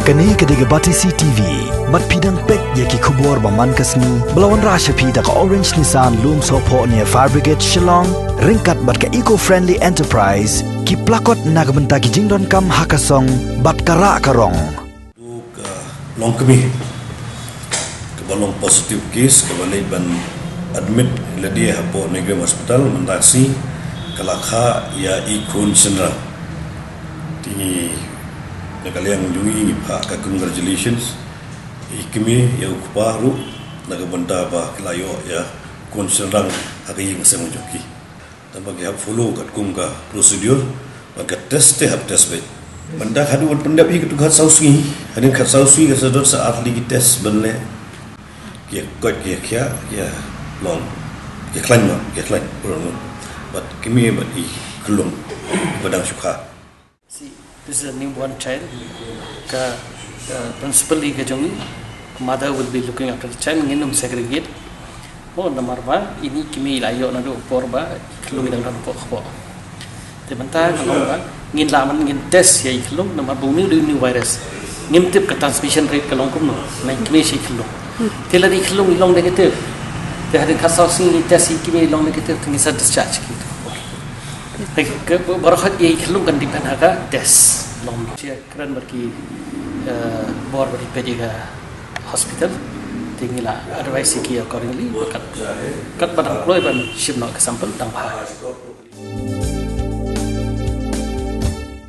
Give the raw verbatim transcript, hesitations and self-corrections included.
Kane ka dei ka Batesi T V. Bad phi dang peit ïa ki khubor ba man ka sngi ba la wanrah sha phi da ka Orange Nissan Lumsohphoh near Fire Brigade Shillong, ryngkat bad ka Eco Friendly Enterprise, ki plakot na ka bynta ki jingdonkam ha ka song bad ka rah ka rong. Ka longkmie kaba long positive case kaba leit ban admit lade hapoh Neigrim Hospital mynta ka sngi ka la kha ïa i khun shynrang. Te ngi na ka liang jong ngi ngi phah ka congratulations ïa i kmie ïa u kpa ruh na ka bynta ba ki la ïoh ïa khun shynrang ha ka ïing ka sem jong ki. Tangba ki hap follow katkum ka procedure ba ka test te hap test beit. Mynta haduh ban pyndep hi katkum khatsaw sngi, hadien khatsaw sngi ka sa don sa ar tylli ki test ban leh. Ki koit ki khiah ki long ki khlaiñ ma ki khlaiñ pura ngut. Bad kmie bad i khyllung ba dang shu kha. See, this is a newborn child. Ka uh, principally ka jong ngi, mother will be looking after the child, ngin ym segregate. Mo namar ba ini kmie i la ïoh naduh por ba i khyllung i dang don hapoh kpoh. Te mynta ka long ba ngin lah ban ngin test ïa i khyllung namar ba une u dei u new virus. Ngim tip ka transmission rate ka long kumno na i kmie sha i khyllung. Te lada i khyllung i long negative, te hadien khatsaw sngi ngi test i kmie i long negative, te ngin sa discharge ki. Te ka baroh kat ïa i khyllung kan depend ha ka test. Long ïa kren bad ki eh, bor ba ki peit ïa ka hospital. Te ngi la advise ïa ki accordingly. Kat kat ba dang kloi ban shim noh ka sample dang bha.